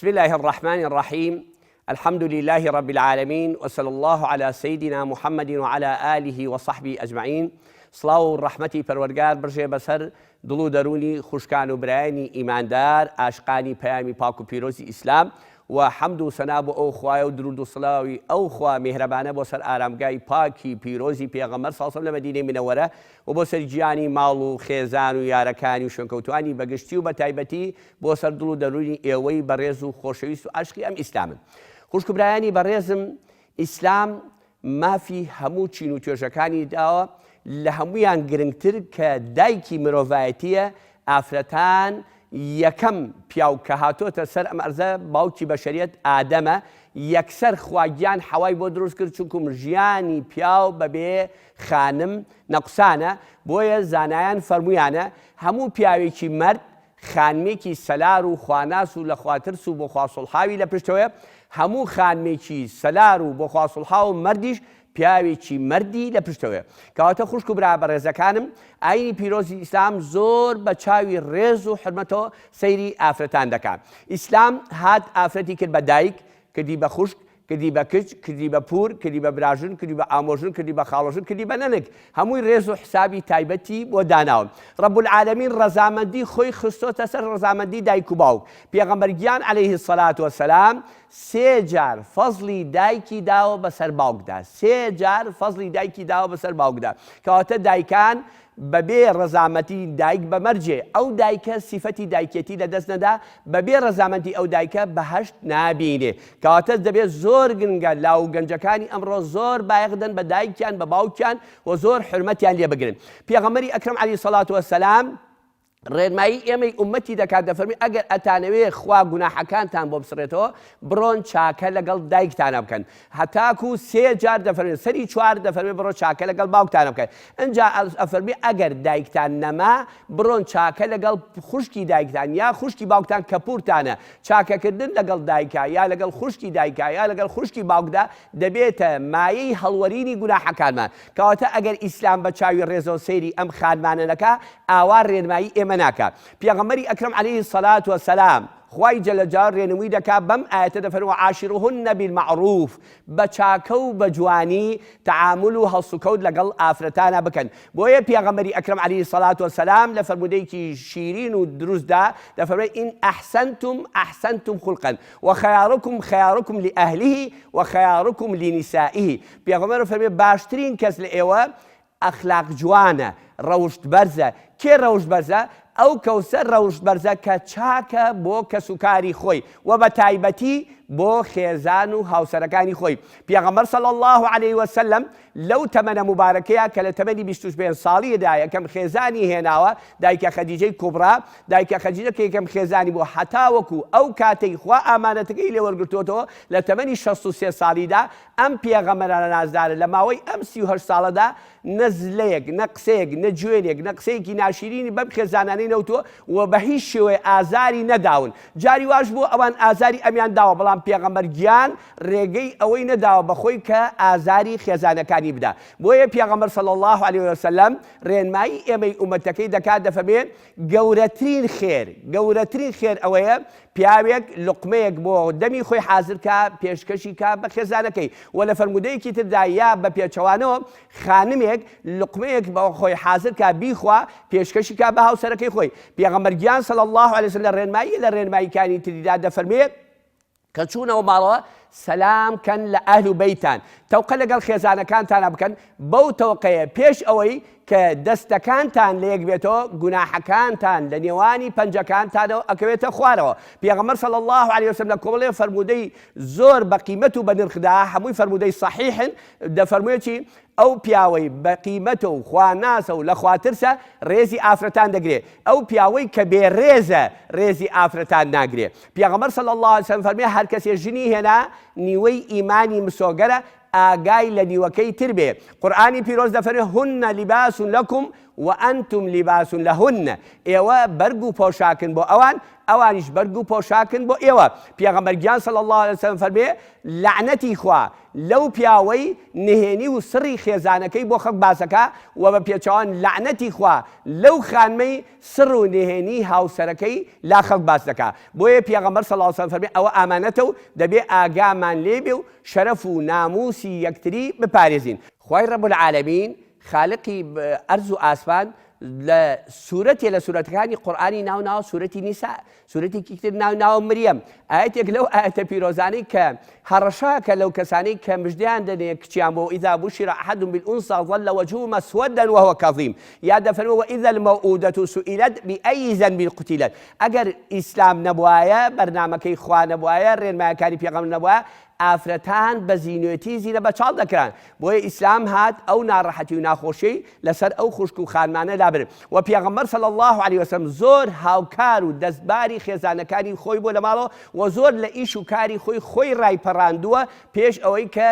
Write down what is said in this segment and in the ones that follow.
بسم اللە الرحمن الرحیم الحمد للە رب العالمین وصلی اللە علی سیدنا محمد وعلی آله وصحبه اجمعین سڵاو و ڕەحمەتی پەروەردگار بڕژێ بەسەر دڵ و دەروونی خوشکان و برایانی ئیماندار ئاشقانی پەیامی پاک و پیرۆزی ئیسلام و حەمد و سەنا بۆ ئەو خوایە و دروود و سڵاوی ئەو خوا میهرەبانە بۆ سەر ئارامگای پاکی پیرۆزی پێغەمبەر صلی اللە لە مەدینەی منەوەرە و بۆ سەر گیانی ماڵ و خێزان و یارەکانی و شوێنکەوتوانی بەگشتی و بەتایبەتی بۆ سەر دڵ و دەروونی ئێوەی بەڕێز و خۆشەویست و عاشقی ئەم ئیسلامن. خوشک و برایانی بەڕێزم ئیسلام مافی هەموو چین و توێژەکانی داوە، لە هەموویان گرنگتر کە دایکی مرۆڤایەتییە، ئافرەتان یەکەم پیاو کە هاتۆتە سەر ئەم ئەرزە باوکی بەشەریەت ئادەمە، یەکسەر خوا گیان حەوای بۆ دروست کرد چونکوم ژیانی پیاو بەبێ خانم نەقوسانە، بۆیە زانایان فەرموویانە هەموو پیاوێکی مەرد خانمێکی سەلار و خواناس و لەخواترس و بۆخواسوڵحاوی لە پشتەوەیە، هەموو خانمێکی سەلار و بۆخواسوڵحاو و مەردیش پیاوێکی مەردی لە پشتەوەیە. کەواتە خوشک و برا بەڕێزەکانم ئایینی پیرۆزی ئیسلام زۆر بە چاوی ڕێز و حورمەتەوە سەیری ئافرەتان دەکا. ئیسلام هات ئافرەتی کرد بە دایک، کردی بە خوشک، کردی بە کچ، کردی بە پوور، کردی بە براژن، کردی بە ئامۆژن، کردی بە خاڵۆژن، کردی بە نەنک. هەمووی ڕێز و حسابی تایبەتی بۆ داناون. رب العالمین ڕەزامەندی خۆی خستۆتە سەر ڕەزامەندی دایک و باوک. پێغەمبەر گیان علیه الصلوة والسلام سێ جار فەزڵی دایکی داوە بەسەر باوکدا. سێ جار فەزڵی دایکی داوە بەسەر باوکدا. کەواتە دایکان بەبێ ڕەزامەتی دایک بە مەرجێ ئەو دایکە سیفەتی دایکێتی لە دەست نەدا بەبێ ڕەزامەندی ئەو دایکە بەهەشت نابینێ کەواتە دەبێت زۆر گرنگە لاو و گەنجەکانی ئەمڕۆ زۆر بایەخ دەن بە دایکیان بە باوکیان و زۆر حورمەتیان لێ بگرن پێغەمبەری ئەکرەم عەلەیهی سەڵات وەسەلام ڕێنمایی ئێمەی ئومەتی دەکات دەفەرمی ئەگەر ئەتانەوێ خوا گوناحەکانتان بۆ بسڕێتەوە بڕۆن چاکە لەگەڵ دایکتانە بکەن هەتاکو سێ جار دەفەرمێ سەری چوار دەفەرمێ بڕۆ چاکە لەگەڵ باوکتانە بکەن ئنجا ئەفەرمێ ئەگەر دایکتان نەما بڕۆن چاکە لەگەڵ خوشکی دایکتان یا خوشکی باوکتان کە پورتانە چاکەکردن لەگەڵ دایکا یا لەگەڵ خوشکی دایکا یا لەگەڵ خوشکی باوکدا دەبێتە مایەی هەڵوەرینی گوناحەکانمان کەواتە ئەگەر ئیسلام بە چاوی ڕێزەوە سەیری ئەم خانمانە نەکا ئاوا ڕێنمایی ئێمە ناکا پێغەمبەری ئەکرەم علیه الصلاة والسلام خوای جل جلاله رێنمووی دەکا بەم ئایەتە دەفەرموێ وعاشرهن بالمعروف بە چاکە و بە جوانی تەعامول و هەڵسوکەوت لەگەڵ ئافرەتانا بکەن بۆیە پێغەمبەری ئەکرەم علیه الصلوة والسلام لە فەرموودەیەکی شیرین و دروستدا دەفەرموێ ان احسنتم احسنتم خلقا وخیارکم خیارکم لأهله وخیارکم لنسائه پێغەمبەر فەرموێ باشترین کەس لە ئێوە ئەخلاق جوانە، ڕەوشت بەرزە، کێ ڕەوشت بەرزە؟ ئەو کەوسە ڕەوشت بەرزە کە چاکە بۆ کەسوکاری خۆی و بە تایبەتی بۆ خێزان و هاوسەرەکانی خۆی. پێغەمبەر صلی اللە علیە وسلم لەو تەمەنە موبارەکەیا کە لە تەمەنی 25 ساڵیدا یەکەم خێزانی هێناوە، دایکە خەدیجەی کوبڕا، دایکە خەدیجە کە یەکەم خێزانی بوو هەتاوەکو ئەو کاتەی خوا ئامانەتەکەی لێ وەرگرتۆتەوە لە تەمەنی 63 ساڵیدا ئەم پێغەمبەرە نازدارە لە ماوەی ئەم 38 ساڵەدا نە زلەیەک، نە قسەیەک، نە جوێنێک، نە قسەیەکی ناشیرینی بەم خێزانانەی نەوتووە و بە هیچ شێوەیە ئازاری نەداون. جاری واش بووە ئەوان ئازاری ئەمیان داوە، بەڵام پێغەمبەر گیان ڕێگەی ئەوەی نەداوە بە خۆی کە ئازاری خێزانەکانی بدا. بۆیە پێغەمبەر صلی اللە علیە وسلم ڕێنمایی ئێمەی ئوممەتەکەی دەکات دەفەرموێ، گەورەترین خێر، گەورەترین خێر ئەوەیە پیاوێک لوقمەیەک بۆ دەمی خۆی حازر کا پێشکەشی کا بە خێزانەکەی، وە لە فەرموودەیەکی تردا یا بە پێچەوانەوە خانمێک لوقمەیەک بۆ خۆی حازر کا بیخوا پێشکەشی کا بە هاوسەرەکەی خۆی، پێغەمبەر گیان صلی اللە علیە وسلم لە ڕێنماییە لە ڕێنماییکانی تریدا دەفەرموێ، کە چوونەوە ماڵەوە سەلام کەن لە ئەهل و بەیتان، تەوقە لەگەڵ خێزانەکانتانا بکەن، بەو تەوقەیە پێش ئەوەی کە دەستەکانتان لەیەک بێتەوە گوناحەکانتان لە نێوانی پەنجەکانتانەوە ئەکەوێتە خوارەوە. پێغەمبەر صلی اللە علیە وسلم لە کۆمەڵێ فەرموودەی زۆر بە قیمەت و بە نرخدا، هەمووی فەرموودەی صەحیحن، دەفەرموێ چی؟ ئەو پیاوەی بە قیمەتە و خواناسە و لە خواترسە ڕێزی ئافرەتان دەگرێ، ئەو پیاوەی کە بێ ڕێزە ڕێزی ئافرەتان ناگرێ. پێغەمبەر صلی اللە علیە وسلم فەرمی هەر کەسێ ژنی هێنا نیوەی ئیمانی مسۆگەرە ئاگای لە نیوەکەی تر بێ. قورئانی پیرۆز دەفەرمێ هن لباس لکم وانتم لباس لهن ئێوە بەرگ و پۆشاکن بۆ ئەوان. ئەوانیش بەرگ و پۆشاکن بۆ ئێوە. پێغەمبەر گیان صلی اللە علیە وسلم فەرموێ، لەعنەتی خوا لەو پیاوەی نهێنی و سڕی خێزانەکەی بۆ خەڵک باسەکا وە بە پێچەوان لەعنەتی خوا لەو خانمەی سڕ و نهێنی هاوسەرەکەی لا خەڵک باس دەکا. بۆیە پێغەمبەر صلی اللە علیە وسلم فەرموێ ئەوە ئامانەتە و دەبێ ئاگامان لێ بێ و شەرەف و ناموسی یەکتری بپارێزین. خوای رب العالمین خالقی ئەرز و ئاسمان لە سورەتێ لە سورەتەکانی قورئانی ناو ناوە سورەتی نیسا سورەتێکی تر ناو ناوە مریەم ئایەتێک لەو ئایەتە پیرۆزانەی کە هەڕەشاکە لەو کەسانەی کە مژدەیان دەنێ کچیان بۆ إذا بشر أحدهم بالأنثى ظل وجهه مسودا وهو كظيم یا دەفەرموێ وإذا الموءودة سئلت بأي ذنب قتلت ئەگەر ئیسلام نەبوایە بەرنامەکەی خوا نەبوایە ڕێنمایەکانی پێغەمبەر نەبوایە ئافرەتان بە زینوێتی زینە بەچاڵ دەکران، بۆیە ئیسلام هات ئەو ناڕەحەتی و ناخۆشیەی لەسەر ئەو خوشک و خانمانە لابرد، وە پێغەمبەر صلی اللە علیە وسلم زۆر هاوکار و دەستباری خێزانەکانی خۆی بووە لە ماڵەوە وە زۆر لە ئیش و کاری خۆی خۆی ڕایپەڕاندووە پێش ئەوەی کە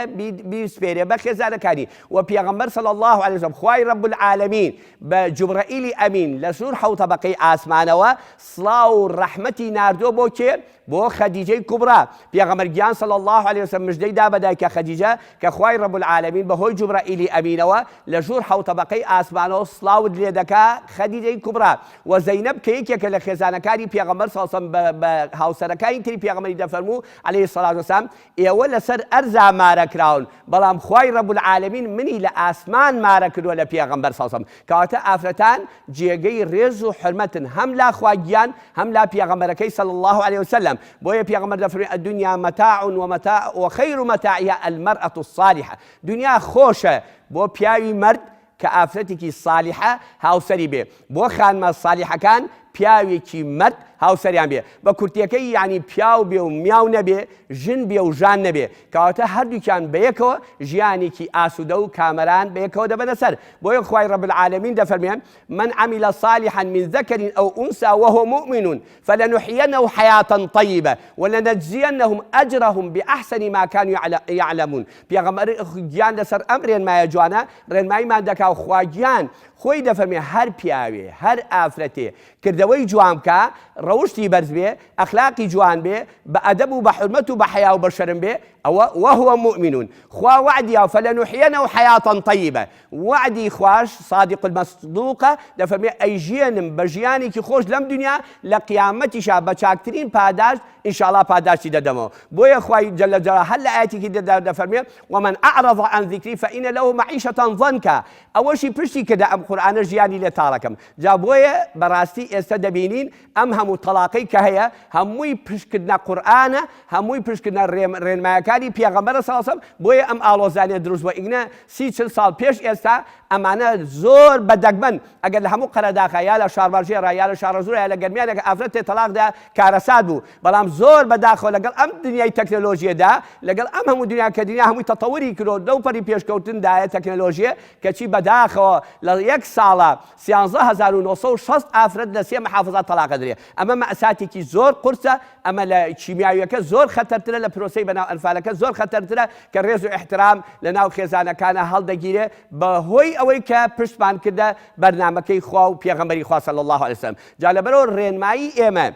بیسپێرێ بە خێزانەکانی، وە پێغەمبەر صلی اللە علیە وسلم خوای رب العالمین بە جوبرەئیلی ئەمین لە سور حەوت تەبەقەی ئاسمانەوە سڵاو و ڕەحمەتی ناردووە بۆ کێ؟ بۆ خەدیجەی کوبڕا، پێغەمبەر گیان صلی اللە علیە وسلم مژدەی دا بە دایکە خەدیجە کە خوای رب العالمین بە هۆی جوبرەئیلی ئەمینەوە لە ژوور حەوتەبەقەی ئاسمانەوە سڵاوت لێ دەکا خەدیجەی کوبڕا وە زەینەب کە یەکێکە لە خێزانەکانی پێغەمبەر صلی اللە علیە وسلم بە هاوسەرەکانی تری پێغەمبەری دەفەرموو علیە الصلوة والسلام ئێوە لەسەر ئەرزا مارە کراون بەڵام خوای رب العالمین منی لە ئاسمان مارە کردوە لە پێغەمبەر صلی اللە علیە وسلم کەواتە ئافرەتان جێگەی ڕێز و حورمەتن هەم لا خوا گیان هەم لا پێغەمبەرەکەی صلی اللە علیە وسلم بۆیە پێغەمبەر دەفەرموێ الدنیا متاع ومتاع وخیر متاعها المرأة الصالحە دنیا خۆشە بۆ پیاوی مەرد کە ئافرەتێکی سالیحە هاوسەری بێ بۆ خانمە سالیحەکان پیاوێکی مەرد هاوسەریان بێ بە کورتیەکەی یانی پیاو بێ و میاو نەبێ ژن بێ و ژان نەبێ کەواتە هەردووکیان بەیەکەوە ژیانێکی ئاسوودە و کامەران بەیەکەوە دەبەنە سەر بۆیە خوای رب العالمین دەفەرمێ من عمل صالحا من ذکر او انثى وهو مؤمن فلنحيينه حیاة طیبە ولنجزینهم اجرهم باحسن ما كانوا یعلمون پێغەمبەر گیان لەسەر ئەم رێنمایە جوانە رێنماییمان دەکا و خوا گیان خۆی دەفەرمێ هەر پیاوێ هەر ئافرەتێ کردەوەی جوان بکا ڕەوشتی بەرز بێ ئەخلاقی جوان بێ بە ئەدەب و بە حورمەت و بە حەیا و بە شەرم بێ ئەوە وهو مؤمن خوا وەعدی یاوە فلنحیینه حیاة طیبە وەعدی خواش صادق المصدوقە دەفەرمێ ئەیژیێنم بە ژیانێکی خۆش لەم دنیا لە قیامەتیشا بە چاکترین پاداشت ان شاء اللە پاداشتی دەدەمەوە بۆیە خوای جل جلاله هەر لە ئایەتێکی تردا دەفەرمێ ومن اعرض عن ذکری فان له معیشة ضنکا ئەوەشی پشتی کردە ئەم قورئانە ژیانی لێ تاڵەکەم جا بۆیە بەڕاستی ئێستا دەبینین ئەم هەموو تەڵاقەی کە هەیە هەمووی پشتکردنە قورئانە هەمووی پشتکردنە ڕێنمایەکانی پێغەمبەرە صلی اللە علیه و سلم بۆیە ئەم ئاڵۆزانە دروست بووە ئیگنە 30 40 ساڵ پێش ئێستا ئەمانە زۆر بە دەگمەن ئەگەر لە هەموو قەرەداخا یا لە شارباژێڕا یا لە شارەزوورا یا لە گەرمیانێک ئافرەتێ تەڵاق دا کارەسات بوو بەڵام زۆر بەداخەوە لەگەڵ ئەم دنیای تەکنەلۆژیەدا لەگەڵ ئەم هەموو دنیا کە دنیا هەمووی تەتەوری کرۆ لەو پەری پێشکەوتندایە تەکنەلۆژیە کەچی بەداخەوە لە یەک ساڵا 13960 ئافرەت لە سێ محافزات تەڵاق ئەدرێ ئەمە مەئساتێکی زۆر قورسە ئەمە لە کیمیاویەکە زۆر خەتەرترە لە پرۆسەی بەناو ئەنفالەکە زۆر خەتەرترە کە ڕێز و ئیحترام لە ناو خێزانەکانە هەڵدەگیرێ بە هۆی ئەوەی کە پشتمان کردە بەرنامەکەی خوا و پێغەمبەری خوا صلی اللە علیه وسلم جا لەبەرئەوە ڕێنمایی ئێمە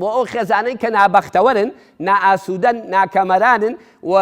بۆ ئەو خێزانەی کە نابەختەوەرن نائاسوودەن ناکەمەرانن و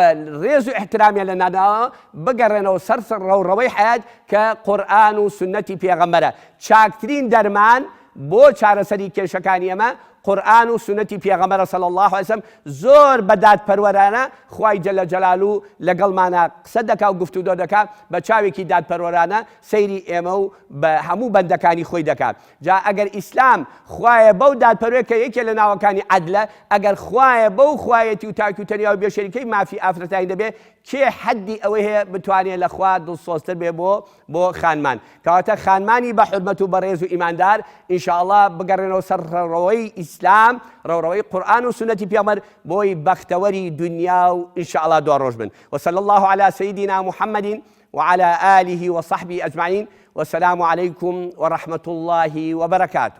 ڕێز و ئیحترامیان لە ناناوە بگەڕێنەوە سەر ڕەوڕەوەی حەیات کە قورئان و سوننەتی پێغەمبەرە چاکترین دەرمان بۆ چارەسەری کێشەکانی ئێمە قورئان و سوننەتی پێغەمبەرە صلی اللە علیه وسلم زۆر بە دادپەروەرانە خوای جل جلالە لەگەڵمانا قسە دەکا و گفتوگۆ دەکا بە چاوێکی دادپەروەرانە سەیری ئێمە و بە هەموو بەندەکانی خۆی دەکا جا ئەگەر ئیسلام خوایە بەو دادپەروەر کە یەکێ لە ناوەکانی عەدلە ئەگەر خوایە بەو خوایەتی و تاک و تەنیا و بێ شەریکەی مافی ئافرەتانی دەبێ کێ حەدی ئەوەی هەیە بتوانێ لە خوا دڵسۆزتر بێ بۆ بۆ خانمان کەواتە خانمانی بە حورمەت و بەڕێز و ئیماندار ان شاء اللە بگەڕێنەوە سەر ڕەوڕەوەی ئیسلام ڕەوڕەوەی قورئان و سوننەتی پێغەمبەر بۆی بەختەوەری دونیا و ان شاء اللە دواڕۆژ بن وصلی اللە علی سیدنا محمد وعلی آله وصحبه اجمعین والسلام علیکم ورحمة اللە وبرکاته.